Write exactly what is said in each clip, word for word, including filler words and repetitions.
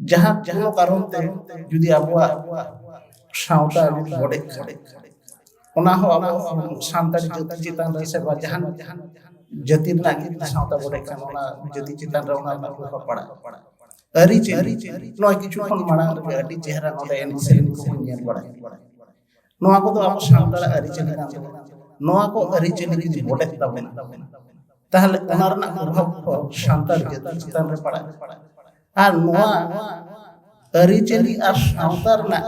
ᱡᱟᱦᱟᱸ ᱠᱳᱱᱳ ᱠᱟᱨᱚᱱ ᱛᱮ ᱡᱩᱫᱤ ᱟᱵᱚᱣᱟᱜ ᱥᱟᱶᱛᱟ ᱡᱩᱫᱤ ᱵᱚᱰᱮᱜ ᱠᱷᱟᱱ, ᱚᱱᱟ ᱦᱚᱸ ᱟᱵᱚ ᱥᱟᱱᱛᱟᱲ ᱡᱟᱹᱛᱤ ᱪᱮᱛᱟᱱ ᱨᱮ ᱥᱮ ᱵᱟ ᱡᱟᱦᱟᱱ ᱡᱟᱹᱛᱤ ᱨᱮᱱᱟᱜ ᱜᱮ ᱡᱩᱫᱤ ᱥᱟᱶᱛᱟ ᱵᱚᱰᱮᱜ ᱠᱷᱟᱱ, ᱚᱱᱟ ᱡᱟᱹᱛᱤ ᱪᱮᱛᱟᱱ ᱨᱮ ᱚᱱᱟ ᱨᱮᱱᱟᱜ ᱯᱨᱚᱵᱷᱟᱵᱽ ᱯᱟᱲᱟᱜᱼᱟ᱾ ᱟᱹᱨᱤᱪᱟᱹᱞᱤ, ᱱᱚᱣᱟ ᱠᱤᱪᱷᱩ ᱠᱷᱚᱱ ᱢᱟᱲᱟᱝ ᱨᱮᱜᱮ ᱟᱹᱰᱤ ᱪᱮᱦᱨᱟ ᱱᱚᱰᱮ ᱮᱱᱮᱡ ᱥᱮᱨᱮᱧ ᱠᱚᱵᱚᱱ ᱧᱮᱞ ᱵᱟᱲᱟ ᱠᱮᱫᱟ᱾ ᱱᱚᱣᱟ ᱠᱚᱫᱚ ᱟᱵᱚ ᱥᱟᱱᱛᱟᱲᱟᱜ ᱟᱹᱨᱤᱪᱟᱹᱞᱤ ᱠᱟᱱ ᱛᱟᱵᱚᱱᱟ᱾ ᱱᱚᱣᱟ ᱠᱚ ᱟᱹᱨᱤᱪᱟᱹᱞᱤ ᱡᱩᱫᱤ ᱵᱚᱰᱮᱜ ᱛᱟᱵᱚᱱᱟ, ᱛᱟᱦᱞᱮ ᱚᱱᱟ ᱨᱮᱱᱟᱜ ᱯᱨᱚᱵᱷᱟᱵᱽ ᱠᱚ ᱥᱟᱱᱛᱟᱲ ᱡᱟᱹᱛᱤ ᱪᱮᱛᱟᱱ ᱨᱮ ᱯᱟᱲᱟᱜᱼᱟ᱾ ᱟᱨ ᱱᱚᱣᱟ ᱟᱹᱨᱤᱪᱟᱹᱞᱤ ᱟᱨ ᱥᱟᱶᱛᱟ ᱨᱮᱱᱟᱜ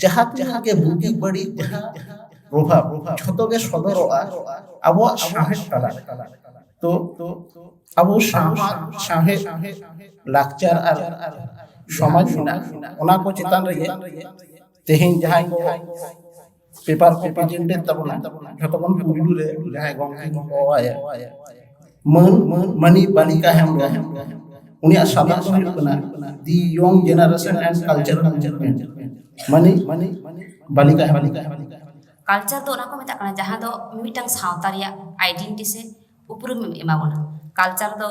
ᱡᱟᱦᱟᱸ ᱛᱤᱱᱟᱹᱜ ᱜᱮ ᱵᱩᱜᱤ ᱵᱟᱹᱲᱤᱡ ᱡᱟᱦᱟᱸ ᱯᱨᱚᱵᱷᱟᱵᱽ, ᱡᱷᱚᱛᱚ ᱜᱮ ᱥᱚᱫᱚᱨᱚᱜᱼᱟ ᱟᱵᱚᱣᱟᱜ ᱥᱟᱶᱦᱮᱫ ᱛᱟᱞᱟ ᱨᱮ᱾ ᱛᱚ ᱟᱵᱚ ᱥᱟᱶ-, ᱥᱟᱶᱦᱮᱫ, ᱞᱟᱠᱪᱟᱨ ᱟᱨ ᱥᱚᱢᱟᱡᱽ ᱢᱮᱱᱟᱜᱼᱟ, ᱚᱱᱟ ᱠᱚ ᱪᱮᱛᱟᱱ ᱨᱮᱜᱮ ᱛᱮᱦᱮᱧ ᱡᱟᱦᱟᱸᱭ ᱠᱚ ᱯᱮᱯᱟᱨ ᱠᱚ ᱯᱨᱮᱡᱮᱱᱴ ᱮᱫ ᱛᱟᱵᱚᱱᱟ, ᱡᱷᱚᱛᱚ ᱠᱷᱚᱱ ᱯᱩᱭᱞᱩ ᱨᱮ ᱡᱟᱦᱟᱸᱭ ᱜᱚᱢᱠᱮ ᱠᱚ ᱦᱚᱦᱚᱣᱟᱭᱟ, ᱢᱟᱹᱱ ᱢᱟᱹᱱᱤ ᱵᱟᱞᱤᱠᱟ ᱦᱮᱢᱵᱨᱚᱢ, ᱩᱱᱤᱭᱟᱜ ᱥᱟᱛᱟᱢ ᱫᱚ ᱦᱩᱭᱩᱜ ᱠᱟᱱᱟ The Young Generation and Cultural Movement᱾ ᱢᱟᱹᱱᱤ ᱵᱟᱞᱤᱠᱟ ᱦᱮᱢᱵᱨᱚᱢ᱾ ᱠᱟᱞᱪᱟᱨ ᱫᱚ ᱚᱱᱟ ᱠᱚ ᱢᱮᱛᱟᱜ ᱠᱟᱱᱟ ᱡᱟᱦᱟᱸ ᱫᱚ ᱢᱤᱫᱴᱟᱝ ᱥᱟᱶᱛᱟ ᱨᱮᱭᱟᱜ ᱟᱭᱰᱮᱱᱴᱤᱴᱤ ᱥᱮ ᱩᱯᱨᱩᱢ ᱮᱢᱟ ᱵᱚᱱᱟ᱾ ᱠᱟᱞᱪᱟᱨ ᱫᱚ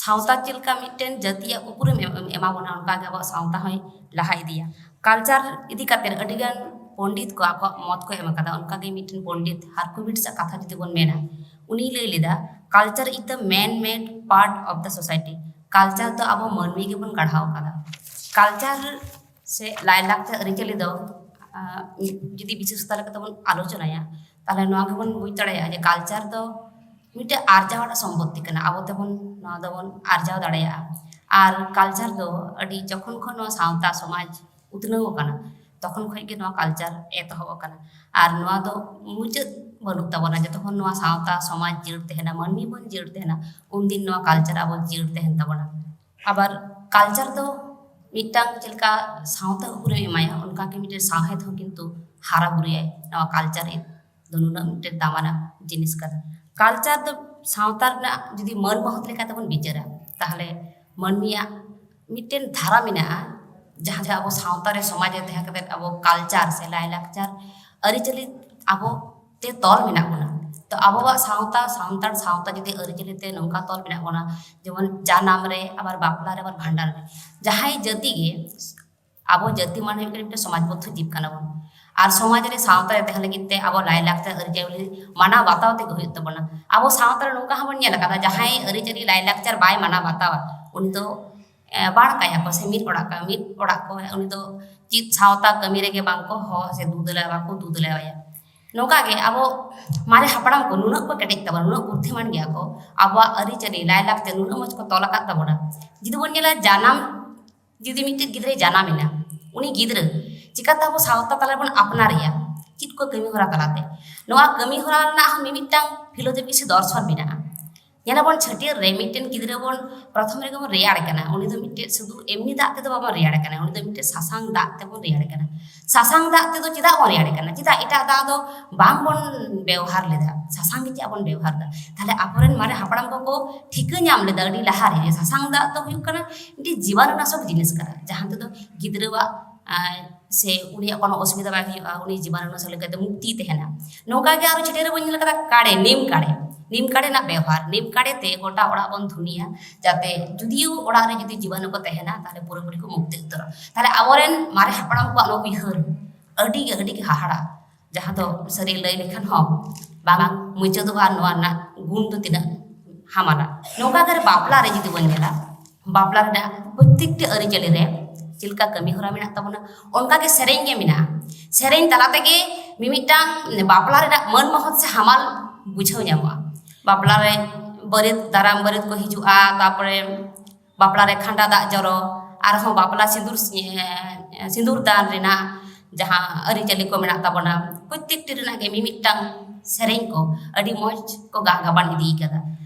ᱥᱟᱶᱛᱟ ᱪᱮᱫ ᱞᱮᱠᱟ ᱢᱤᱫᱴᱮᱱ ᱡᱟᱹᱛᱤᱭᱟᱜ ᱩᱯᱨᱩᱢ ᱮᱢ-, ᱮᱢᱟ ᱵᱚᱱᱟ, ᱚᱱᱠᱟ ᱜᱮ ᱟᱵᱚᱣᱟᱜ ᱥᱟᱶᱛᱟ ᱦᱚᱸᱭ ᱞᱟᱦᱟ ᱤᱫᱤᱭᱟ᱾ ᱠᱟᱞᱪᱟᱨ ᱤᱫᱤ ᱠᱟᱛᱮ ᱟᱹᱰᱤᱜᱟᱱ ᱯᱚᱱᱰᱤᱛ ᱠᱚ ᱟᱠᱚᱣᱟᱜ ᱢᱚᱛ ᱠᱚ ᱮᱢ ᱟᱠᱟᱫᱟ᱾ ᱚᱱᱠᱟᱜᱮ ᱢᱤᱫᱴᱮᱱ ᱯᱚᱱᱰᱤᱛ ᱦᱟᱨᱠᱳᱵᱤᱴᱥ ᱟᱜ ᱠᱟᱛᱷᱟ ᱡᱩᱫᱤ ᱵᱚᱱ ᱢᱮᱱᱟ, ᱩᱱᱤ ᱞᱟᱹᱭ ᱞᱮᱫᱟ, "Culture is the man-made part of the society." Culture ᱫᱚ ᱟᱵᱚ ᱢᱟᱹᱱᱢᱤ ᱜᱮᱵᱚᱱ ᱜᱟᱲᱦᱟᱣ ᱟᱠᱟᱫᱟ᱾ ᱠᱟᱞᱪᱟᱨ ᱥᱮ ᱞᱟᱭᱼᱞᱟᱠᱪᱟᱨ ᱟᱹᱨᱤᱪᱟᱹᱞᱤ ᱫᱚ, ᱟᱸ, ᱡᱩᱫᱤ ᱵᱤᱥᱮᱥ ᱛᱟᱞᱟ ᱠᱟᱛᱮ ᱵᱚᱱ ᱟᱞᱳᱪᱚᱱᱟᱭᱟ, ᱛᱟᱦᱞᱮ ᱱᱚᱣᱟ ᱜᱮᱵᱚᱱ ᱵᱩᱡᱽ ᱫᱟᱲᱮᱭᱟᱜᱼᱟ ᱡᱮ ᱠᱟᱞᱪᱟᱨ ᱫᱚ ᱢᱤᱫᱴᱮᱱ ᱟᱨᱡᱟᱣ ᱨᱮᱱᱟᱜ ᱥᱚᱢᱯᱚᱛᱛᱤ ᱠᱟᱱᱟ᱾ ᱟᱵᱚ ᱛᱮᱵᱚᱱ ᱱᱚᱣᱟ ᱫᱚᱵᱚᱱ ᱟᱨᱡᱟᱣ ᱫᱟᱲᱮᱭᱟᱜᱼᱟ᱾ ᱟᱨ ᱠᱟᱞᱪᱟᱨ ᱫᱚ ᱟᱹᱰᱤ ᱡᱚᱠᱷᱚᱱ ᱠᱷᱚᱱ ᱱᱚᱣᱟ ᱥᱟᱶᱛᱟ ᱥᱚᱢᱟᱡᱽ ᱩᱛᱱᱟᱹᱣ ᱟᱠᱟᱱᱟ, ᱛᱚᱠᱷᱚᱱ ᱠᱷᱚᱱ ᱜᱮ ᱱᱚᱣᱟ ᱠᱟᱞᱪᱟᱨ ᱮᱛᱚᱦᱚᱵ ᱟᱠᱟᱱᱟ᱾ ᱟᱨ ᱱᱚᱣᱟ ᱫᱚ ᱢᱩᱪᱟᱹᱫ ᱵᱟᱹᱱᱩᱜ ᱛᱟᱵᱚᱱᱟ᱾ ᱡᱚᱛᱚᱠᱷᱚᱱ ᱱᱚᱣᱟ ᱥᱟᱶᱛᱟ ᱥᱚᱢᱟᱡᱽ ᱡᱤᱭᱟᱹᱲ ᱛᱟᱦᱮᱱᱟ, ᱢᱟᱹᱱᱢᱤ ᱵᱚᱱ ᱡᱤᱭᱟᱹᱲ ᱛᱟᱦᱮᱱᱟ, ᱩᱱᱫᱤᱱ ᱱᱚᱣᱟ ᱠᱟᱞᱪᱟᱨ ᱟᱵᱚ ᱡᱤᱭᱟᱹᱲ ᱛᱟᱦᱮᱱ ᱛᱟᱵᱚᱱᱟ᱾ ᱟᱵᱟᱨ ᱠᱟᱞᱪᱟᱨ ᱫᱚ ᱢᱤᱫᱴᱟᱝ ᱪᱮᱫ ᱞᱮᱠᱟ ᱥᱟᱶᱛᱟ ᱩᱯᱨᱩᱢ ᱮᱢᱟᱭᱟ, ᱚᱱᱠᱟᱜᱮ ᱢᱤᱫᱴᱮᱱ ᱥᱟᱶᱦᱮᱫ ᱦᱚᱸ ᱠᱤᱱᱛᱩ ᱦᱟᱨᱟ ᱵᱩᱨᱩᱭᱟᱭ᱾ ᱱᱚᱣᱟ ᱠᱟᱞᱪᱟᱨ ᱫᱚ ᱱᱩᱱᱟᱹᱜ ᱢᱤᱫᱴᱮᱱ ᱫᱟᱢᱟᱱᱟᱜ ᱡᱤᱱᱤᱥ ᱠᱟᱱᱟ᱾ ᱠᱟᱞᱪᱟᱨ ᱫᱚ ᱥᱟᱶᱛᱟ ᱨᱮᱱᱟᱜ ᱡᱩᱫᱤ ᱢᱟᱹᱱ ᱢᱚᱦᱚᱛ ᱞᱮᱠᱟᱛᱮᱵᱚᱱ ᱵᱤᱪᱟᱹᱨᱟ, ᱛᱟᱦᱞᱮ ᱢᱟᱹᱱᱢᱤᱭᱟᱜ ᱢᱤᱫᱴᱮᱱ ᱫᱷᱟᱨᱟ ᱢᱮᱱᱟᱜᱼᱟ, ᱡᱟᱦᱟᱸ ᱫᱚ ᱟᱵᱚ ᱥᱟᱶᱛᱟ ᱨᱮ, ᱥᱚᱢᱟᱡᱽ ᱨᱮ ᱛᱟᱦᱮᱸ ᱠᱟᱛᱮ ᱟᱵᱚ ᱠᱟᱞᱪᱟᱨ ᱥᱮ ᱞᱟᱭᱼᱞᱟᱠᱪᱟᱨ ᱟᱹᱨᱤᱪᱟᱹᱞᱤ ᱟᱵᱚ ᱛᱮ ᱛᱚᱞ ᱢᱮᱱᱟᱜ ᱵᱚᱱᱟ᱾ ᱛᱚ ᱟᱵᱚᱣᱟᱜ ᱥᱟᱶᱛᱟ, ᱥᱟᱱᱛᱟᱲ ᱥᱟᱶᱛᱟ ᱡᱩᱫᱤ ᱟᱹᱨᱤᱪᱟᱹᱞᱤ ᱛᱮ ᱱᱚᱝᱠᱟ ᱛᱚᱞ ᱢᱮᱱᱟᱜ ᱵᱚᱱᱟ, ᱡᱮᱢᱚᱱ ᱡᱟᱱᱟᱢ ᱨᱮ, ᱟᱵᱟᱨ ᱵᱟᱯᱞᱟ ᱨᱮ, ᱟᱵᱟᱨ ᱵᱷᱟᱸᱰᱟᱱ ᱨᱮ, ᱡᱟᱦᱟᱸᱭ ᱡᱟᱹᱛᱤ ᱜᱮ, ᱟᱵᱚ ᱡᱟᱹᱛᱤ ᱢᱟᱱᱮ ᱦᱩᱭᱩᱜ ᱠᱟᱱᱟ ᱢᱤᱫᱴᱮᱱ ᱥᱚᱢᱟᱡᱽᱵᱚᱫᱽᱫᱷᱚ ᱡᱤᱵᱽ ᱠᱟᱱᱟ ᱵᱚᱱ᱾ ᱟᱨ ᱥᱚᱢᱟᱡᱽ ᱨᱮ ᱥᱟᱶᱛᱟ ᱨᱮ ᱛᱟᱦᱮᱸ ᱞᱟᱹᱜᱤᱫ ᱛᱮ ᱟᱵᱚ ᱞᱟᱭᱼᱞᱟᱠᱪᱟᱨ ᱟᱹᱨᱤᱪᱟᱹᱞᱤ ᱢᱟᱱᱟᱣ ᱵᱟᱛᱟᱣ ᱛᱮᱜᱮ ᱦᱩᱭᱩᱜ ᱛᱟᱵᱚᱱᱟ᱾ ᱟᱵᱚ ᱥᱟᱶᱛᱟ ᱨᱮ ᱱᱚᱝᱠᱟ ᱦᱚᱸᱵᱚᱱ ᱧᱮᱞ ᱟᱠᱟᱫᱟ, ᱡᱟᱦᱟᱸᱭ ᱟᱹᱨᱤᱪᱟᱹᱞᱤ ᱞᱟᱭᱼᱞᱟᱠᱪᱟᱨ ᱵᱟᱭ ᱢᱟᱱᱟᱣ ᱵᱟᱛᱟᱣᱟ, ᱩᱱᱤ ᱫᱚ, ᱮ, ᱵᱟᱲ ᱠᱟᱭᱟ ᱠᱚ ᱥᱮ ᱢᱤᱫ ᱚᱲᱟᱜ ᱠᱟ-, ᱢᱤᱫ ᱚᱲᱟᱜ ᱠᱚ, ᱩᱱᱤ ᱫᱚ ᱪᱮᱫ ᱥᱟᱶᱛᱟ ᱠᱟᱹᱢᱤ ᱨᱮᱜᱮ ᱵᱟᱝ ᱠᱚ ᱦᱚᱦᱚ ᱥᱮ ᱫᱩ ᱫᱮᱞᱟ, ᱵᱟᱠᱚ ᱫᱩ ᱫᱮᱞᱟᱣᱟᱭᱟ᱾ ᱱᱚᱝᱠᱟ ᱜᱮ ᱟᱵᱚ ᱢᱟᱨᱮ ᱦᱟᱯᱲᱟᱢ ᱠᱚ ᱱᱩᱱᱟᱹᱜ ᱠᱚ ᱠᱮᱴᱮᱡ ᱛᱟᱵᱚᱱᱟ, ᱱᱩᱱᱟᱹᱜ ᱵᱩᱫᱽᱫᱷᱤᱢᱟᱱ ᱜᱮᱭᱟ ᱠᱚ, ᱟᱵᱚᱣᱟᱜ ᱟᱹᱨᱤᱪᱟᱹᱞᱤ, ᱞᱟᱭᱼᱞᱟᱠᱪᱟᱨ ᱱᱩᱱᱟᱹᱜ ᱢᱚᱡᱽ ᱠᱚ ᱛᱚᱞ ᱟᱠᱟᱫ ᱛᱟᱵᱚᱱᱟ᱾ ᱡᱩᱫᱤ ᱵᱚᱱ ᱧᱮᱞᱟ, ᱡᱟᱱᱟᱢ ᱡᱩᱫᱤ ᱢᱤᱫᱴᱮᱱ ᱜᱤᱫᱽᱨᱟᱹᱭ ᱡᱟᱱᱟᱢ ᱮᱱᱟ, ᱩᱱᱤ ᱜᱤᱫᱽᱨᱟᱹ ᱪᱤᱠᱟᱹᱛᱮ ᱟᱵᱚ ᱥᱟᱶᱛᱟ ᱛᱟᱞᱟ ᱨᱮᱵᱚᱱ ᱟᱯᱱᱟᱨᱮᱭᱟ? ᱪᱮᱫ ᱠᱚ ᱠᱟᱹᱢᱤ ᱦᱚᱨᱟ ᱛᱟᱞᱟᱛᱮ? ᱱᱚᱣᱟ ᱠᱟᱹᱢᱤ ᱦᱚᱨᱟ ᱨᱮᱱᱟᱜ ᱦᱚᱸ ᱢᱤᱢᱤᱫᱴᱟᱝ ᱯᱷᱤᱞᱳᱡᱚᱯᱷᱤ ᱥᱮ ᱫᱚᱨᱥᱚᱱ ᱢᱮᱱᱟᱜᱼᱟ᱾ ᱧᱮᱞᱟᱵᱚᱱ, ᱪᱷᱟᱹᱴᱭᱟᱹᱨ ᱨᱮ ᱢᱤᱫᱴᱮᱱ ᱜᱤᱫᱽᱨᱟᱹ ᱵᱚᱱ ᱯᱨᱚᱛᱷᱚᱢ ᱨᱮᱜᱮ ᱵᱚᱱ ᱨᱮᱭᱟᱲ ᱠᱟᱱᱟ᱾ ᱩᱱᱤ ᱫᱚ ᱢᱤᱫᱴᱮᱱ ᱥᱩᱫᱷᱩ ᱮᱢᱱᱤ ᱫᱟᱜ ᱛᱮᱫᱚ ᱵᱟᱵᱚᱱ ᱨᱮᱭᱟᱲ ᱠᱟᱱᱟ, ᱩᱱᱤ ᱫᱚ ᱢᱤᱫᱴᱮᱱ ᱥᱟᱥᱟᱝ ᱫᱟᱜ ᱛᱮᱵᱚᱱ ᱨᱮᱭᱟᱲ ᱠᱟᱱᱟ᱾ ᱥᱟᱥᱟᱝ ᱫᱟᱜ ᱛᱮᱫᱚ ᱪᱮᱫᱟᱜ ᱵᱚᱱ ᱨᱮᱭᱟᱲ ᱠᱟᱱᱟ? ᱪᱮᱫᱟᱜ ᱮᱴᱟᱜ ᱫᱟᱜ ᱫᱚ ᱵᱟᱝ ᱵᱚᱱ ᱵᱮᱣᱦᱟᱨ ᱞᱮᱫᱟ? ᱥᱟᱥᱟᱝ ᱜᱮ ᱪᱮᱫᱟᱜ ᱵᱚᱱ ᱵᱮᱣᱦᱟᱨ ᱮᱫᱟ? ᱛᱟᱦᱞᱮ ᱟᱵᱚᱨᱮᱱ ᱢᱟᱨᱮ ᱦᱟᱯᱲᱟᱢ ᱠᱚᱠᱚ ᱴᱷᱤᱠᱟᱹ ᱧᱟᱢ ᱞᱮᱫᱟ ᱟᱹᱰᱤ ᱞᱟᱦᱟ ᱨᱮ ᱡᱮ ᱥᱟᱥᱟᱝ ᱫᱟᱜ ᱫᱚ ᱦᱩᱭᱩᱜ ᱠᱟᱱᱟ ᱢᱤᱫᱴᱮᱱ ᱡᱤᱵᱟᱱᱩᱱᱟᱥᱚᱠ ᱡᱤᱱᱤᱥ ᱠᱟᱱᱟ, ᱡᱟᱦᱟᱸ ᱛᱮᱫᱚ ᱜᱤᱫᱽᱨᱟᱹᱣᱟᱜ, ᱟᱨ, ᱥᱮ ᱩᱱᱤᱭᱟᱜ ᱠᱳᱱᱳ ᱚᱥᱩᱵᱤᱫᱷᱟ ᱵᱟᱭ ᱦᱩᱭᱩᱜᱼᱟ, ᱩᱱᱤ ᱡᱤᱵᱟᱱᱩᱱᱟᱥᱚᱠ ᱞᱮᱠᱟᱛᱮ ᱢᱩᱠᱛᱤᱭ ᱛᱟᱦᱮᱱᱟ᱾ ᱱᱚᱝᱠᱟ ᱜᱮ ᱟᱨᱚ ᱪᱷᱟᱹᱴᱭᱟᱹᱨ ᱨᱮᱵᱚᱱ ᱧᱮᱞ ᱠᱟᱫᱟ ᱠᱟᱲᱮ, ᱱᱤᱢ ᱠᱟᱲᱮ, ᱱᱤᱢ ᱠᱟᱲᱮ ᱨᱮᱱᱟᱜ ᱵᱮᱣᱦᱟᱨ, ᱱᱤᱢ ᱠᱟᱲᱮ ᱛᱮ ᱜᱚᱴᱟ ᱚᱲᱟᱜ ᱵᱚᱱ ᱫᱷᱩᱱᱤᱭᱟ, ᱡᱟᱛᱮ ᱡᱩᱫᱤᱭᱳ ᱚᱲᱟᱜ ᱨᱮ ᱡᱩᱫᱤ ᱡᱤᱵᱟᱱᱩ ᱠᱚ ᱛᱟᱦᱮᱱᱟ, ᱛᱟᱦᱞᱮ ᱯᱩᱨᱟᱹᱯᱩᱨᱤ ᱠᱚ ᱢᱩᱠᱛᱤ ᱩᱛᱟᱹᱨᱚᱜᱼᱟ᱾ ᱛᱟᱦᱞᱮ ᱟᱵᱚᱨᱮᱱ ᱢᱟᱨᱮ ᱦᱟᱯᱲᱟᱢ ᱠᱚᱣᱟᱜ ᱱᱚᱣᱟ ᱩᱭᱦᱟᱹᱨ ᱟᱹᱰᱤ ᱜᱮ, ᱟᱹᱰᱤ ᱜᱮ ᱦᱟᱦᱟᱲᱟ, ᱡᱟᱦᱟᱸ ᱫᱚ ᱥᱟᱹᱨᱤ ᱞᱟᱹᱭ ᱞᱮᱠᱷᱟᱱ ᱦᱚᱸ ᱵᱟᱝ ᱢᱩᱪᱟᱹᱫᱚᱜᱼᱟ᱾ ᱱᱚᱣᱟ ᱨᱮᱱᱟᱜ ᱜᱩᱱ ᱫᱚ ᱛᱤᱱᱟᱹᱜ ᱦᱟᱢᱟᱞᱟ᱾ ᱱᱚᱝᱠᱟ ᱜᱮ ᱵᱟᱯᱞᱟ ᱨᱮ ᱡᱩᱫᱤ ᱵᱚᱱ ᱧᱮᱞᱟ, ᱵᱟᱯᱞᱟ ᱨᱮᱱᱟᱜ ᱯᱨᱚᱛᱛᱮᱠᱴᱤ ᱟᱹᱨᱤᱪᱟᱹᱞᱤ ᱨᱮ ᱪᱮᱫ ᱞᱮᱠᱟ ᱠᱟᱹᱢᱤ ᱦᱚᱨᱟ ᱢᱮᱱᱟᱜ ᱛᱟᱵᱚᱱᱟ, ᱚᱱᱠᱟ ᱜᱮ ᱥᱮᱨᱮᱧ ᱜᱮ ᱢᱮᱱᱟᱜᱼᱟ᱾ ᱥᱮᱨᱮᱧ ᱛᱟᱞᱟ ᱛᱮᱜᱮ ᱢᱤᱢᱤᱫᱴᱟᱝ ᱵᱟᱯᱞᱟ ᱨᱮᱱᱟᱜ ᱢᱟᱹᱱ ᱢᱚᱦᱚᱛ ᱥᱮ ᱦᱟᱢᱟᱞ ᱵᱩᱡᱷᱟᱹᱣ ᱧᱟᱢᱚᱜᱼᱟ᱾ ᱵᱟᱯᱞᱟ ᱨᱮ ᱵᱟᱹᱨᱭᱟᱹᱛ, ᱫᱟᱨᱟᱢ ᱵᱟᱹᱨᱭᱟᱹᱛ ᱠᱚ ᱦᱤᱡᱩᱜᱼᱟ, ᱛᱟᱨᱯᱚᱨᱮ ᱵᱟᱯᱞᱟ ᱨᱮ ᱠᱷᱟᱸᱰᱟ ᱫᱟᱜ ᱡᱚᱨᱚ, ᱟᱨᱦᱚᱸ ᱵᱟᱯᱞᱟ ᱥᱤᱸᱫᱩᱨ, ᱮᱸ, ᱥᱤᱸᱫᱩᱨ ᱫᱟᱱ ᱨᱮᱱᱟᱜ ᱡᱟᱦᱟᱸ ᱟᱹᱨᱤᱪᱟᱹᱞᱤ ᱠᱚ ᱢᱮᱱᱟᱜ ᱛᱟᱵᱚᱱᱟ, ᱯᱨᱚᱛᱛᱮᱠᱴᱤ ᱨᱮᱱᱟᱜ ᱜᱮ ᱢᱤᱢᱤᱫᱴᱟᱝ ᱥᱮᱨᱮᱧ ᱠᱚ ᱟᱹᱰᱤ ᱢᱚᱡᱽ ᱠᱚ ᱜᱟᱜ ᱜᱟᱵᱟᱱ ᱤᱫᱤ ᱠᱟᱫᱟ᱾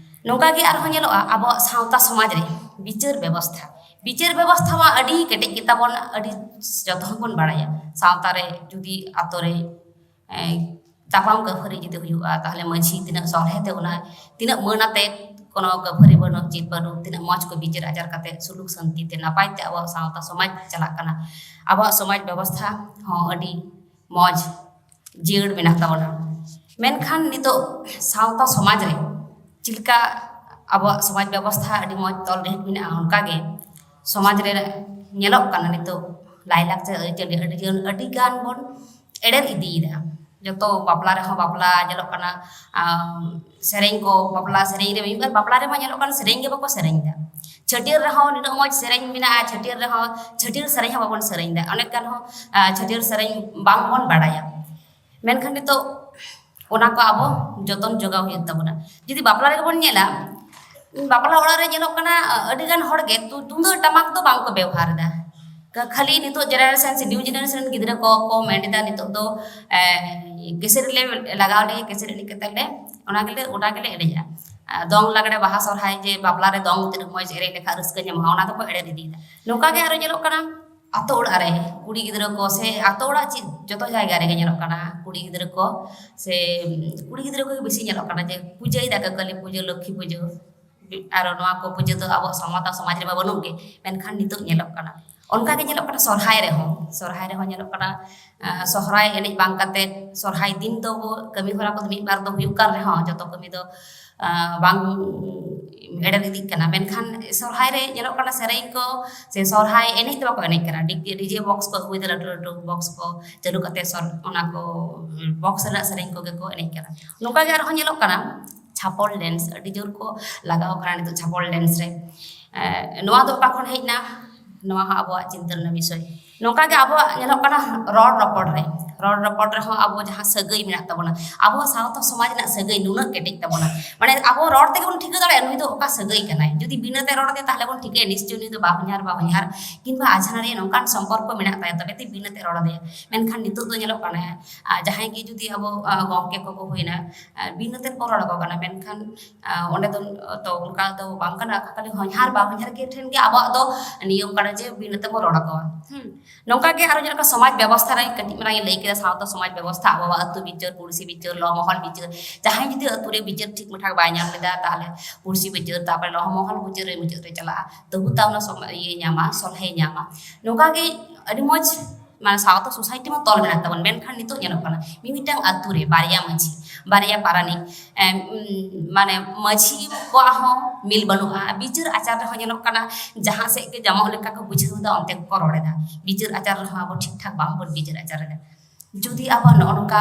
ᱱᱚᱝᱠᱟ ᱜᱮ ᱟᱨᱦᱚᱸ ᱧᱮᱞᱚᱜᱼᱟ ᱟᱵᱚᱣᱟᱜ ᱥᱟᱶᱛᱟ ᱥᱚᱢᱟᱡᱽ ᱨᱮ ᱵᱤᱪᱟᱹᱨ ᱵᱮᱵᱚᱥᱛᱷᱟ, ᱵᱤᱪᱟᱹᱨ ᱵᱮᱵᱚᱥᱛᱷᱟ ᱢᱟ ᱟᱹᱰᱤ ᱠᱮᱴᱮᱡ ᱜᱮᱛᱟ ᱵᱚᱱ, ᱟᱹᱰᱤ ᱡᱚᱛᱚ ᱦᱚᱲ ᱵᱚᱱ ᱵᱟᱲᱟᱭᱟ᱾ ᱥᱟᱶᱛᱟ ᱨᱮ ᱡᱩᱫᱤ ᱟᱛᱳ ᱨᱮ, ᱮᱸ, ᱛᱟᱯᱟᱢ ᱠᱟᱹᱯᱷᱟᱹᱨᱤ ᱡᱩᱫᱤ ᱦᱩᱭᱩᱜᱼᱟ, ᱛᱟᱦᱞᱮ ᱢᱟᱹᱡᱷᱤ ᱛᱤᱱᱟᱹᱜ ᱥᱚᱞᱦᱮ ᱛᱮ ᱚᱱᱟ ᱛᱤᱱᱟᱹᱜ ᱢᱟᱹᱱ ᱟᱛᱮ ᱠᱳᱱᱳ ᱠᱟᱹᱯᱷᱟᱹᱨᱤ ᱵᱟᱹᱱᱩᱜ, ᱪᱮᱫ ᱵᱟᱹᱱᱩᱜ, ᱛᱤᱱᱟᱹᱜ ᱢᱚᱡᱽ ᱠᱚ ᱵᱤᱪᱟᱹᱨ ᱟᱪᱟᱨ ᱠᱟᱛᱮ ᱥᱩᱞᱩᱠ ᱥᱟᱹᱱᱛᱤ ᱛᱮ ᱱᱟᱯᱟᱭ ᱛᱮ ᱟᱵᱚᱣᱟᱜ ᱥᱟᱶᱛᱟ ᱥᱚᱢᱟᱡᱽ ᱪᱟᱞᱟᱜ ᱠᱟᱱᱟ᱾ ᱟᱵᱚᱣᱟᱜ ᱥᱚᱢᱟᱡᱽ ᱵᱮᱵᱚᱥᱛᱷᱟ ᱦᱚᱸ ᱟᱹᱰᱤ ᱢᱚᱡᱽ ᱡᱤᱭᱟᱹᱲ ᱢᱮᱱᱟᱜ ᱛᱟᱵᱚᱱᱟ᱾ ᱢᱮᱱᱠᱷᱟᱱ ᱱᱤᱛᱚᱜ ᱥᱟᱶᱛᱟ ᱥᱚᱢᱟᱡᱽ ᱨᱮ ᱪᱮᱫ ᱞᱮᱠᱟ ᱟᱵᱚᱣᱟᱜ ᱥᱚᱢᱟᱡᱽ ᱵᱮᱵᱚᱥᱛᱷᱟ ᱟᱹᱰᱤ ᱢᱚᱡᱽ ᱛᱚᱞ ᱨᱤᱦᱤᱴ ᱢᱮᱱᱟᱜᱼᱟ, ᱚᱱᱠᱟᱜᱮ ᱥᱚᱢᱟᱡᱽ ᱨᱮ ᱧᱮᱞᱚᱜ ᱠᱟᱱᱟ ᱱᱤᱛᱚᱜ ᱞᱟᱭᱼᱞᱟᱠᱪᱟᱨ ᱟᱹᱨᱤᱪᱟᱹᱞᱤ ᱟᱹᱰᱤ ᱜᱟᱱ, ᱟᱹᱰᱤ ᱜᱟᱱ ᱵᱚᱱ ᱮᱲᱮᱨ ᱤᱫᱤᱭᱮᱫᱟ᱾ ᱡᱚᱛᱚ ᱵᱟᱯᱞᱟ ᱨᱮᱦᱚᱸ ᱵᱟᱯᱞᱟ ᱧᱮᱞᱚᱜ ᱠᱟᱱᱟ, ᱟᱢ, ᱥᱮᱨᱮᱧ ᱠᱚ, ᱵᱟᱯᱞᱟ ᱥᱮᱨᱮᱧ ᱨᱮ ᱢᱤᱫ ᱵᱟᱨ ᱵᱟᱯᱞᱟ ᱨᱮᱢᱟ ᱧᱮᱞᱚᱜ ᱠᱟᱱᱟ ᱥᱮᱨᱮᱧ ᱜᱮ ᱵᱟᱠᱚ ᱥᱮᱨᱮᱧ ᱮᱫᱟ᱾ ᱪᱷᱟᱹᱴᱭᱟᱹᱨ ᱨᱮᱦᱚᱸ ᱱᱤᱱᱟᱹᱜ ᱢᱚᱡᱽ ᱥᱮᱨᱮᱧ ᱢᱮᱱᱟᱜᱼᱟ, ᱪᱷᱟᱹᱴᱭᱟᱹᱨ ᱨᱮᱦᱚᱸ ᱪᱷᱟᱹᱴᱭᱟᱹᱨ ᱥᱮᱨᱮᱧ ᱦᱚᱸ ᱵᱟᱵᱚᱱ ᱥᱮᱨᱮᱧ ᱮᱫᱟ, ᱚᱱᱮᱠ ᱜᱟᱱ ᱦᱚᱸ ᱟᱨ ᱪᱷᱟᱹᱴᱭᱟᱹᱨ ᱥᱮᱨᱮᱧ ᱵᱟᱝᱵᱚᱱ ᱵᱟᱲᱟᱭᱟ᱾ ᱢᱮᱱᱠᱷᱟᱱ ᱱᱤᱛᱚᱜ ᱚᱱᱟ ᱠᱚ ᱟᱵᱚ ᱡᱚᱛᱚᱱ ᱡᱚᱜᱟᱣ ᱦᱩᱭᱩᱜ ᱛᱟᱵᱚᱱᱟ᱾ ᱡᱩᱫᱤ ᱵᱟᱯᱞᱟ ᱨᱮᱜᱮ ᱵᱚᱱ ᱧᱮᱞᱟ, ᱵᱟᱯᱞᱟ ᱚᱲᱟᱜ ᱨᱮ ᱧᱮᱞᱚᱜ ᱠᱟᱱᱟ, ᱟᱹᱰᱤ ᱜᱟᱱ ᱦᱚᱲ ᱜᱮ ᱛᱩ-, ᱛᱩᱢᱫᱟᱹᱜ ᱴᱟᱢᱟᱠ ᱫᱚ ᱵᱟᱝ ᱠᱚ ᱵᱮᱣᱦᱟᱨ ᱮᱫᱟ᱾ ᱠᱷᱟᱹᱞᱤ ᱱᱤᱛᱚᱜ generation ᱥᱮ new generation ᱨᱮᱱ ᱜᱤᱫᱽᱨᱟᱹ ᱠᱚ ᱠᱚ ᱢᱮᱱ ᱮᱫᱟ ᱱᱤᱛᱚᱜ ᱫᱚ ᱠᱮᱥᱮᱴ ᱞᱮ ᱞᱟᱜᱟᱣ ᱞᱮᱜᱮ, ᱠᱮᱥᱮᱴ ᱮᱱᱮᱡ ᱠᱟᱛᱮ ᱞᱮ ᱚᱱᱟ ᱜᱮᱞᱮ ᱚᱱᱟ ᱜᱮᱞᱮ ᱮᱱᱮᱡᱟ᱾ ᱫᱚᱝ ᱞᱟᱜᱽᱲᱮ ᱵᱟᱦᱟ ᱥᱚᱨᱦᱟᱭ ᱡᱮ ᱵᱟᱯᱞᱟ ᱨᱮ ᱫᱚᱝ ᱛᱤᱱᱟᱹᱜ ᱢᱚᱡᱽ ᱮᱱᱮᱡ ᱞᱮᱠᱷᱟᱱ ᱨᱟᱹᱥᱠᱟᱹ ᱧᱟᱢᱚᱜᱼᱟ, ᱚᱱᱟ ᱫᱚᱠᱚ ᱮᱲᱮ ᱤᱫᱤᱭᱮᱫᱟ᱾ ᱱᱚᱝᱠᱟ ᱜᱮ ᱟᱨᱚ ᱧᱮᱞᱚᱜ ᱠᱟᱱᱟ ᱟᱛᱳ ᱚᱲᱟᱜ ᱨᱮ ᱠᱩᱲᱤ ᱜᱤᱫᱽᱨᱟᱹ ᱠᱚ ᱥᱮ ᱟᱛᱳ ᱚᱲᱟᱜ ᱪᱮᱫ ᱡᱚᱛᱚ ᱡᱟᱭᱜᱟ ᱨᱮᱜᱮ ᱧᱮᱞᱚᱜ ᱠᱟᱱᱟ ᱠᱩᱲᱤ ᱜᱤᱫᱽᱨᱟᱹ ᱠᱚ ᱥᱮ ᱠᱩᱲᱤ ᱜᱤᱫᱽᱨᱟᱹ ᱠᱚᱜᱮ ᱵᱮᱥᱤ ᱧᱮᱞᱚᱜ ᱠᱟᱱᱟ ᱡᱮ ᱯᱩᱡᱟᱹᱭ ᱫᱟᱠᱚ ᱠᱟᱹᱞᱤ ᱯᱩᱡᱟᱹ, ᱞᱚᱠᱠᱷᱤ ᱯᱩᱡᱟᱹ, ᱟᱨᱚ ᱱᱚᱣᱟ ᱠᱚ ᱯᱩᱡᱟᱹ ᱫᱚ ᱟᱵᱚ ᱥᱟᱶᱛᱟ ᱥᱚᱢᱟᱡᱽ ᱨᱮᱢᱟ ᱵᱟᱹᱱᱩᱜ ᱜᱮ, ᱢᱮᱱᱠᱷᱟᱱ ᱱᱤᱛᱚᱜ ᱧᱮᱞᱚᱜ ᱠᱟᱱᱟ᱾ ᱚᱱᱠᱟ ᱜᱮ ᱧᱮᱞᱚᱜ ᱠᱟᱱᱟ ᱥᱚᱨᱦᱟᱭ ᱨᱮᱦᱚᱸ, ᱥᱚᱨᱦᱟᱭ ᱨᱮᱦᱚᱸ ᱧᱮᱞᱚᱜ ᱠᱟᱱᱟ ᱥᱚᱨᱦᱟᱭ ᱮᱱᱮᱡ ᱵᱟᱝ ᱠᱟᱛᱮ ᱥᱚᱨᱦᱟᱭ ᱫᱤᱱ ᱫᱚ ᱠᱟᱹᱢᱤ ᱦᱚᱨᱟ ᱠᱚᱫᱚ ᱢᱤᱫ ᱵᱟᱨ ᱫᱚ ᱦᱩᱭᱩᱜ ᱠᱟᱱ ᱨᱮᱦᱚᱸ ᱡᱚᱛᱚ ᱠᱟᱹᱢᱤ ᱫᱚ ᱵᱟᱝ ᱮᱲᱮᱨ ᱤᱫᱤᱜ ᱠᱟᱱᱟ᱾ ᱢᱮᱱᱠᱷᱟᱱ ᱥᱚᱨᱦᱟᱭ ᱨᱮ ᱧᱮᱞᱚᱜ ᱠᱟᱱᱟ ᱥᱮᱨᱮᱧ ᱠᱚ ᱥᱮ ᱥᱚᱨᱦᱟᱭ ᱮᱱᱮᱡ ᱫᱚ ᱵᱟᱠᱚ ᱮᱱᱮᱡ ᱠᱟᱱᱟ, ᱰᱤᱡᱮ ᱵᱚᱠᱥ ᱠᱚ ᱟᱹᱜᱩᱭᱮᱫᱟ, ᱞᱟᱹᱴᱩ ᱞᱟᱹᱴᱩ ᱵᱚᱠᱥ ᱠᱚ ᱪᱟᱹᱞᱩ ᱠᱟᱛᱮ ᱚᱱᱟ ᱠᱚ ᱵᱚᱠᱥ ᱨᱮᱱᱟᱜ ᱥᱮᱨᱮᱧ ᱠᱚᱜᱮ ᱠᱚ ᱮᱱᱮᱡ ᱠᱟᱱᱟ᱾ ᱱᱚᱝᱠᱟ ᱜᱮ ᱟᱨᱦᱚᱸ ᱧᱮᱞᱚᱜ ᱠᱟᱱᱟ ᱪᱷᱟᱯᱚᱞ ᱰᱮᱱᱥ ᱟᱹᱰᱤ ᱡᱳᱨ ᱠᱚ ᱞᱟᱜᱟᱣ ᱠᱟᱱᱟ ᱱᱤᱛᱚᱜ ᱪᱷᱟᱯᱚᱞ ᱰᱮᱱᱥ ᱨᱮ᱾ ᱱᱚᱣᱟ ᱫᱚ ᱚᱠᱟ ᱠᱷᱚᱱ ᱦᱮᱡ ᱮᱱᱟ? ᱱᱚᱣᱟ ᱦᱚᱸ ᱟᱵᱚᱣᱟᱜ ᱪᱤᱱᱛᱟᱹ ᱨᱮᱱᱟᱜ ᱵᱤᱥᱚᱭ᱾ ᱱᱚᱝᱠᱟ ᱜᱮ ᱟᱵᱚᱣᱟᱜ ᱧᱮᱞᱚᱜ ᱠᱟᱱᱟ ᱨᱚᱲ ᱨᱚᱯᱚᱲ ᱨᱮ, ᱨᱚᱲ ᱨᱚᱯᱚᱲ ᱨᱮᱦᱚᱸ ᱟᱵᱚ ᱡᱟᱦᱟᱸ ᱥᱟᱹᱜᱟᱹᱭ ᱢᱮᱱᱟᱜ ᱛᱟᱵᱚᱱᱟ, ᱟᱵᱚ ᱥᱟᱶᱛᱟ ᱥᱚᱢᱟᱡᱽ ᱨᱮᱱᱟᱜ ᱥᱟᱹᱜᱟᱹᱭ ᱱᱩᱱᱟᱹᱜ ᱠᱮᱴᱮᱡ ᱛᱟᱵᱚᱱᱟ, ᱢᱟᱱᱮ ᱟᱵᱚ ᱨᱚᱲ ᱛᱮᱜᱮ ᱵᱚᱱ ᱴᱷᱤᱠᱟᱹ ᱫᱟᱲᱮᱭᱟᱜᱼᱟ ᱱᱩᱭ ᱫᱚ ᱚᱠᱟ ᱥᱟᱹᱜᱟᱹᱭ ᱠᱟᱱᱟᱭ᱾ ᱡᱩᱫᱤ ᱵᱤᱱᱟᱹ ᱛᱮ ᱨᱚᱲ ᱟᱫᱮᱭᱟ ᱛᱟᱦᱚᱞᱮ ᱵᱚᱱ ᱴᱷᱤᱠᱟᱹᱭᱟ ᱱᱤᱥᱪᱚᱭ ᱱᱩᱭ ᱫᱚ ᱵᱟᱦᱚᱧᱦᱟᱨ ᱵᱟᱦᱚᱧᱦᱟᱨ ᱠᱤᱝᱵᱟ ᱟᱡᱷᱱᱟᱨᱤᱭᱟᱹ ᱱᱚᱝᱠᱟᱱ ᱥᱚᱢᱯᱚᱨᱠᱚ ᱢᱮᱱᱟᱜ ᱛᱟᱭᱟ, ᱛᱚᱵᱮ ᱛᱮ ᱵᱤᱱᱟᱹ ᱛᱮ ᱨᱚᱲ ᱟᱫᱮᱭᱟ᱾ ᱢᱮᱱᱠᱷᱟᱱ ᱱᱤᱛᱚᱜ ᱫᱚ ᱧᱮᱞᱚᱜ ᱠᱟᱱᱟ ᱡᱟᱦᱟᱸᱭ ᱜᱮ ᱡᱩᱫᱤ ᱟᱵᱚ ᱜᱚᱢᱠᱮ ᱠᱚᱠᱚ ᱦᱩᱭᱱᱟ, ᱵᱤᱱᱟᱹ ᱛᱮ ᱠᱚ ᱨᱚᱲ ᱟᱠᱚ ᱠᱟᱱᱟ, ᱢᱮᱱᱠᱷᱟᱱ ᱚᱸᱰᱮ ᱫᱚ ᱛᱚ ᱚᱱᱠᱟ ᱫᱚ ᱵᱟᱝ ᱠᱟᱱᱟ, ᱠᱷᱟᱹᱞᱤ ᱦᱚᱧᱦᱟᱨ ᱵᱟᱦᱚᱧᱦᱟᱨ ᱜᱮ ᱴᱷᱮᱱ ᱜᱮ ᱟᱵᱚᱣᱟᱜ ᱫᱚ ᱱᱤᱭᱚᱢ ᱠᱟᱱᱟ ᱡᱮ ᱵᱤᱱᱟᱹ ᱛᱮᱵᱚ ᱨᱚᱲ ᱟᱠᱚᱣᱟ᱾ ᱦᱩᱸ, ᱱᱚᱝᱠᱟ ᱜᱮ ᱟᱨᱚ ᱡᱮᱞᱮᱠᱟ ᱥᱚᱢᱟᱡᱽ ᱵᱮᱵᱚᱥᱛᱷᱟ ᱨᱮ ᱠᱟᱹᱴᱤᱡ ᱢᱟᱨᱟᱝ ᱤᱧ ᱞᱟᱹᱭ ᱠᱮᱫᱟ, ᱥᱟᱶᱛᱟ ᱥᱚᱢᱟᱡᱽ ᱵᱮᱵᱚᱥᱛᱷᱟ, ᱟᱵᱚᱣᱟᱜ ᱟᱹᱛᱩ ᱵᱤᱪᱟᱹᱨ, ᱯᱩᱲᱥᱤ ᱵᱤᱪᱟᱹᱨ, ᱞᱚ ᱢᱚᱦᱚᱞ ᱵᱤᱪᱟᱹᱨ, ᱡᱟᱦᱟᱸᱭ ᱡᱩᱫᱤ ᱟᱹᱛᱩ ᱨᱮ ᱵᱤᱪᱟᱹᱨ ᱴᱷᱤᱠ ᱢᱟᱴᱷᱟ ᱵᱟᱭ ᱧᱟᱢ ᱞᱮᱫᱟ ᱛᱟᱦᱚᱞᱮ ᱯᱩᱲᱥᱤ ᱵᱤᱪᱟᱹᱨ, ᱛᱟᱨᱯᱚᱨᱮ ᱞᱚ ᱢᱚᱦᱚᱞ ᱵᱤᱪᱟᱹᱨ ᱨᱮ ᱢᱩᱪᱟᱹᱫ ᱨᱮ ᱪᱟᱞᱟᱜᱼᱟ, ᱛᱚᱵᱩ ᱛᱟᱣ ᱚᱱᱟ ᱥᱚᱢ-, ᱤᱭᱟᱹ ᱧᱟᱢᱟ, ᱥᱚᱞᱦᱮ ᱧᱟᱢᱟ᱾ ᱱᱚᱝᱠᱟ ᱜᱮ ᱟᱹᱰᱤ ᱢᱚᱡᱽ ᱢᱟᱱᱮ ᱥᱟᱶᱛᱟ ᱥᱳᱥᱟᱭᱴᱤ ᱢᱟ ᱛᱚᱞ ᱢᱮᱱᱟᱜ ᱛᱟᱵᱚᱱ, ᱢᱮᱱᱠᱷᱟᱱ ᱱᱤᱛᱚᱜ ᱧᱮᱞᱚᱜ ᱠᱟᱱᱟ ᱢᱤᱢᱤᱫᱴᱟᱝ ᱟᱹᱛᱩ ᱨᱮ ᱵᱟᱨᱭᱟ ᱢᱟᱹᱡᱷᱤ, ᱵᱟᱨᱭᱟ ᱯᱟᱨᱟᱱᱤᱠ, ᱮᱢ, ᱩᱢ, ᱢᱟᱱᱮ ᱢᱟᱹᱡᱷᱤ ᱠᱚᱣᱟᱜ ᱦᱚᱸ ᱢᱤᱞ ᱵᱟᱹᱱᱩᱜᱼᱟ, ᱵᱤᱪᱟᱹᱨ ᱟᱪᱟᱨ ᱨᱮᱦᱚᱸ ᱧᱮᱞᱚᱜ ᱠᱟᱱᱟ ᱡᱟᱦᱟᱸ ᱥᱮᱫ ᱜᱮ ᱡᱟᱢᱚᱜ ᱞᱮᱠᱟ ᱠᱚ ᱵᱩᱡᱷᱟᱹᱣ ᱮᱫᱟ ᱚᱱᱛᱮ ᱠᱚ ᱨᱚᱲ ᱮᱫᱟ, ᱵᱤᱪᱟᱹᱨ ᱟᱪᱟᱨ ᱨᱮᱦᱚᱸ ᱟᱵᱚ ᱴᱷᱤᱠ ᱴᱷᱟᱠ ᱵᱟᱝᱵᱚᱱ ᱵᱤᱪᱟᱹᱨ ᱟᱪᱟᱨ ᱮᱫᱟ᱾ ᱡᱩᱫᱤ ᱟᱵᱚ ᱱᱚᱜᱼᱚ ᱱᱚᱝᱠᱟ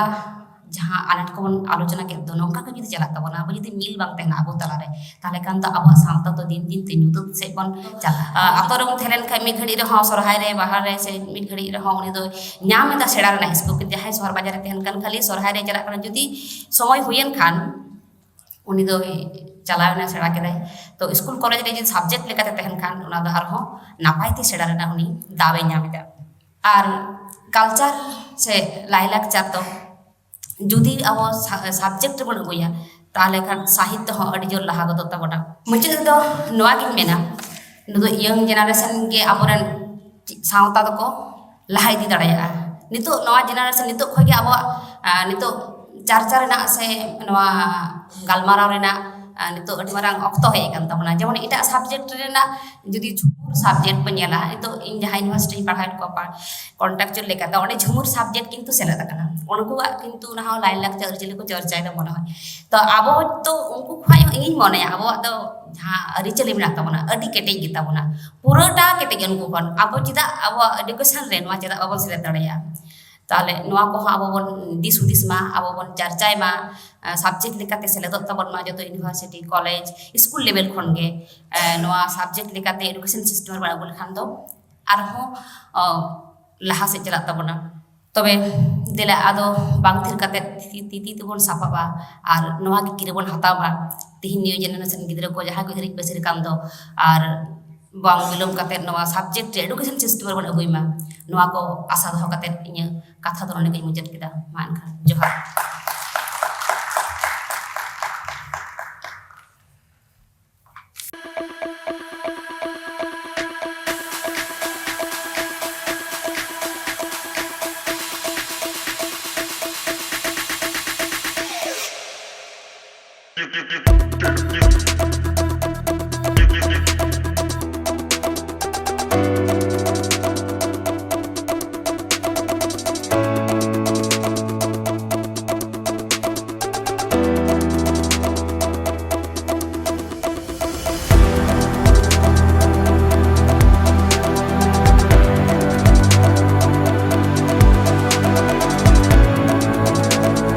ᱡᱟᱦᱟᱸ ᱟᱱᱟᱴ ᱠᱚᱵᱚᱱ ᱟᱞᱳᱪᱚᱱᱟ ᱠᱮᱫ ᱫᱚ, ᱱᱚᱝᱠᱟ ᱜᱮ ᱡᱩᱫᱤ ᱪᱟᱞᱟᱜ ᱛᱟᱵᱚᱱᱟ, ᱟᱵᱚ ᱡᱩᱫᱤ ᱢᱤᱞ ᱵᱟᱝ ᱛᱟᱦᱮᱱᱟ ᱟᱵᱚ ᱛᱟᱞᱟᱨᱮ, ᱛᱟᱦᱚᱞᱮ ᱠᱷᱟᱱ ᱫᱚ ᱟᱵᱚᱣᱟᱜ ᱥᱟᱶᱛᱟ ᱫᱚ ᱫᱤᱱ ᱫᱤᱱ ᱛᱮ ᱧᱩᱛᱟᱹᱛ ᱥᱮᱫ ᱵᱚᱱ ᱪᱟᱞᱟᱜᱼᱟ᱾ ᱟᱛᱳ ᱨᱮᱵᱚᱱ ᱛᱟᱦᱮᱸ ᱞᱮᱱ ᱠᱷᱟᱱ ᱢᱤᱫ ᱜᱷᱟᱹᱲᱤᱡ ᱨᱮᱦᱚᱸ ᱥᱚᱨᱦᱟᱭ ᱨᱮ, ᱵᱟᱦᱟ ᱨᱮ, ᱥᱮ ᱢᱤᱫ ᱜᱷᱟᱹᱲᱤᱡ ᱨᱮᱦᱚᱸ ᱩᱱᱤ ᱫᱚᱭ ᱧᱟᱢ ᱮᱫᱟ ᱥᱮᱬᱟ ᱨᱮᱱᱟᱜ ᱥᱠᱳᱯ᱾ ᱡᱟᱦᱟᱸᱭ ᱥᱚᱦᱚᱨ ᱵᱟᱡᱟᱨ ᱨᱮ ᱛᱟᱦᱮᱱ ᱠᱟᱱ, ᱠᱷᱟᱹᱞᱤ ᱥᱚᱨᱦᱟᱭ ᱨᱮ ᱪᱟᱞᱟᱜ ᱠᱟᱱᱟ, ᱡᱩᱫᱤ ᱥᱚᱢᱚᱭ ᱦᱩᱭᱮᱱ ᱠᱷᱟᱱ ᱩᱱᱤ ᱫᱚᱭ ᱪᱟᱞᱟᱣ ᱮᱱᱟ, ᱥᱮᱬᱟ ᱠᱮᱫᱟᱭ᱾ ᱛᱚ ᱥᱠᱩᱞ ᱠᱚᱞᱮᱡᱽ ᱨᱮ ᱡᱩᱫᱤ ᱥᱟᱵᱡᱮᱠᱴ ᱞᱮᱠᱟᱛᱮ ᱛᱟᱦᱮᱱ ᱠᱷᱟᱱ, ᱚᱱᱟ ᱫᱚ ᱟᱨᱦᱚᱸ ᱱᱟᱯᱟᱭ ᱛᱮ ᱥᱮᱬᱟ ᱨᱮᱱᱟᱜ ᱩᱱᱤ ᱫᱟᱣ ᱮ ᱧᱟᱢ ᱮᱫᱟ᱾ ᱟᱨ ᱠᱟᱞᱪᱟᱨ ᱥᱮ ᱞᱟᱭᱼᱞᱟᱠᱪᱟᱨ ᱫᱚ ᱡᱩᱫᱤ ᱟᱵᱚ ᱥᱟᱵᱡᱮᱠᱴ ᱨᱮᱵᱚᱱ ᱟᱹᱜᱩᱭᱟ, ᱛᱟᱦᱚᱞᱮ ᱠᱷᱟᱱ ᱥᱟᱦᱤᱛᱛᱚ ᱦᱚᱸ ᱟᱹᱰᱤ ᱡᱳᱨ ᱞᱟᱦᱟ ᱜᱚᱫᱚᱜ ᱛᱟᱵᱚᱱᱟ᱾ ᱢᱩᱪᱟᱹᱫ ᱨᱮᱫᱚ ᱱᱚᱣᱟ ᱜᱤᱧ ᱢᱮᱱᱟ, ᱱᱤᱛᱚᱜ ᱤᱭᱚᱝ ᱡᱮᱱᱟᱨᱮᱥᱚᱱ ᱜᱮ ᱟᱵᱚᱨᱮᱱ ᱥᱟᱶᱛᱟ ᱫᱚᱠᱚ ᱞᱟᱦᱟ ᱤᱫᱤ ᱫᱟᱲᱮᱭᱟᱜᱼᱟ᱾ ᱱᱤᱛᱚᱜ ᱱᱚᱣᱟ ᱡᱮᱱᱟᱨᱮᱥᱚᱱ, ᱱᱤᱛᱚᱜ ᱠᱷᱚᱱ ᱜᱮ ᱟᱵᱚᱣᱟᱜ, ᱟᱨ, ᱱᱤᱛᱚᱜ ᱪᱟᱨᱪᱟ ᱨᱮᱱᱟᱜ ᱥᱮ ᱱᱚᱣᱟ ᱜᱟᱞᱢᱟᱨᱟᱣ ᱨᱮᱱᱟᱜ, ᱟᱨ, ᱱᱤᱛᱚᱜ ᱟᱹᱰᱤ ᱢᱟᱨᱟᱝ ᱚᱠᱛᱚ ᱦᱮᱡ ᱟᱠᱟᱱ ᱛᱟᱵᱚᱱᱟ᱾ ᱡᱮᱢᱚᱱ ᱮᱴᱟᱜ ᱥᱟᱵᱡᱮᱠᱴ ᱨᱮᱱᱟᱜ ᱡᱩᱫᱤ ᱡᱷᱩᱢᱩᱨ ᱥᱟᱵᱡᱮᱠᱴ ᱵᱚᱱ ᱧᱮᱞᱟ, ᱱᱤᱛᱚᱜ ᱤᱧ ᱡᱟᱦᱟᱸ ᱤᱭᱩᱱᱤᱵᱷᱟᱨᱥᱤᱴᱤᱧ ᱯᱟᱲᱦᱟᱣᱮᱫ ᱠᱚᱣᱟ ᱠᱚᱱᱴᱨᱟᱠᱪᱩᱣᱟᱞ ᱞᱮᱠᱟᱛᱮ, ᱚᱸᱰᱮ ᱡᱷᱩᱢᱩᱨ ᱥᱟᱵᱡᱮᱠᱴ ᱠᱤᱱᱛᱩ ᱥᱮᱞᱮᱫ ᱟᱠᱟᱱᱟ᱾ ᱩᱱᱠᱩᱣᱟᱜ ᱠᱤᱱᱛᱩ ᱚᱱᱟ ᱦᱚᱸ ᱞᱟᱭᱼᱞᱟᱠᱪᱟᱨ ᱟᱹᱨᱤᱪᱟᱹᱞᱤ ᱠᱚ ᱪᱚᱨᱪᱟᱭᱮᱫᱟ ᱢᱚᱱᱮ ᱦᱚᱭ᱾ ᱛᱚ ᱟᱵᱚ ᱛᱚ ᱩᱱᱠᱩ ᱠᱷᱚᱱ ᱤᱧᱤᱧ ᱢᱚᱱᱮᱭᱟ ᱟᱵᱚᱣᱟᱜ ᱫᱚ ᱡᱟᱦᱟᱸ ᱟᱹᱨᱤᱪᱟᱹᱞᱤ ᱢᱮᱱᱟᱜ ᱛᱟᱵᱚᱱᱟ ᱟᱹᱰᱤ ᱠᱮᱴᱮᱡ ᱜᱮᱛᱟ ᱵᱚᱱᱟ, ᱯᱩᱨᱟᱹᱴᱟ ᱠᱮᱴᱮᱡ ᱜᱮ ᱩᱱᱠᱩ ᱠᱷᱚᱱ᱾ ᱟᱵᱚ ᱪᱮᱫᱟᱜ ᱟᱵᱚᱣᱟᱜ ᱮᱰᱩᱠᱮᱥᱚᱱ ᱨᱮ ᱱᱚᱣᱟ ᱪᱮᱫᱟᱜ ᱵᱟᱵᱚᱱ ᱥᱮᱞᱮᱫ ᱫᱟᱲᱮᱭᱟᱜᱼᱟ? ᱛᱟᱦᱚᱞᱮ ᱱᱚᱣᱟ ᱠᱚᱦᱚᱸ ᱟᱵᱚ ᱵᱚᱱ ᱫᱤᱥ ᱦᱩᱫᱤᱥ ᱢᱟ, ᱟᱵᱚ ᱵᱚᱱ ᱪᱟᱨᱪᱟᱭ ᱢᱟ, ᱥᱟᱵᱡᱮᱠᱴ ᱞᱮᱠᱟᱛᱮ ᱥᱮᱞᱮᱫᱚᱜ ᱛᱟᱵᱚᱱ ᱢᱟ ᱡᱚᱛᱚ ᱤᱭᱩᱱᱤᱵᱷᱟᱨᱥᱤᱴᱤ, ᱠᱚᱞᱮᱡᱽ, ᱥᱠᱩᱞ ᱞᱮᱵᱮᱞ ᱠᱷᱚᱱ ᱜᱮ᱾ ᱱᱚᱣᱟ ᱥᱟᱵᱡᱮᱠᱴ ᱞᱮᱠᱟᱛᱮ ᱮᱰᱩᱠᱮᱥᱚᱱ ᱥᱤᱥᱴᱮᱢ ᱨᱮᱵᱚᱱ ᱟᱹᱜᱩ ᱞᱮᱠᱷᱟᱱ ᱫᱚ ᱟᱨᱦᱚᱸ ᱞᱟᱦᱟ ᱥᱮᱫ ᱪᱟᱞᱟᱜ ᱛᱟᱵᱚᱱᱟ᱾ ᱛᱚᱵᱮ ᱫᱮᱞᱟ ᱟᱫᱚ ᱵᱟᱝ ᱛᱷᱤᱨ ᱠᱟᱛᱮ ᱛᱤ ᱛᱤ ᱛᱮᱵᱚᱱ ᱥᱟᱯᱟᱵᱟ ᱟᱨ ᱱᱚᱣᱟ ᱜᱮ ᱠᱤᱨᱟᱹ ᱵᱚᱱ ᱦᱟᱛᱟᱣ ᱢᱟ᱾ ᱛᱤᱦᱤᱧ ᱱᱤᱭᱩ ᱡᱮᱱᱟᱨᱮᱥᱚᱱ ᱜᱤᱫᱽᱨᱟᱹ ᱠᱚ ᱡᱟᱦᱟᱸᱭ ᱠᱚ ᱦᱤᱨᱤᱡ ᱯᱟᱹᱥᱤᱨ ᱠᱟᱱ ᱫᱚ, ᱟᱨ ᱵᱟᱝ ᱵᱤᱞᱚᱢ ᱠᱟᱛᱮ ᱱᱚᱣᱟ ᱥᱟᱵᱡᱮᱠᱴ ᱨᱮ ᱮᱰᱩᱠᱮᱥᱚᱱ ᱥᱤᱥᱴᱮᱢ ᱨᱮᱵᱚᱱ ᱟᱹᱜᱩᱭ ᱢᱟ, ᱱᱚᱣᱟ ᱠᱚ ᱟᱥᱟ ᱫᱚᱦᱚ ᱠᱟᱛᱮ ᱤᱧᱟᱹᱜ ᱠᱟᱛᱷᱟ ᱫᱚ ᱱᱚᱰᱮ ᱜᱤᱧ ᱢᱩᱪᱟᱹᱫ ᱠᱮᱫᱟ᱾ ᱢᱟ ᱮᱱᱠᱷᱟᱱ ᱡᱚᱦᱟᱨ᱾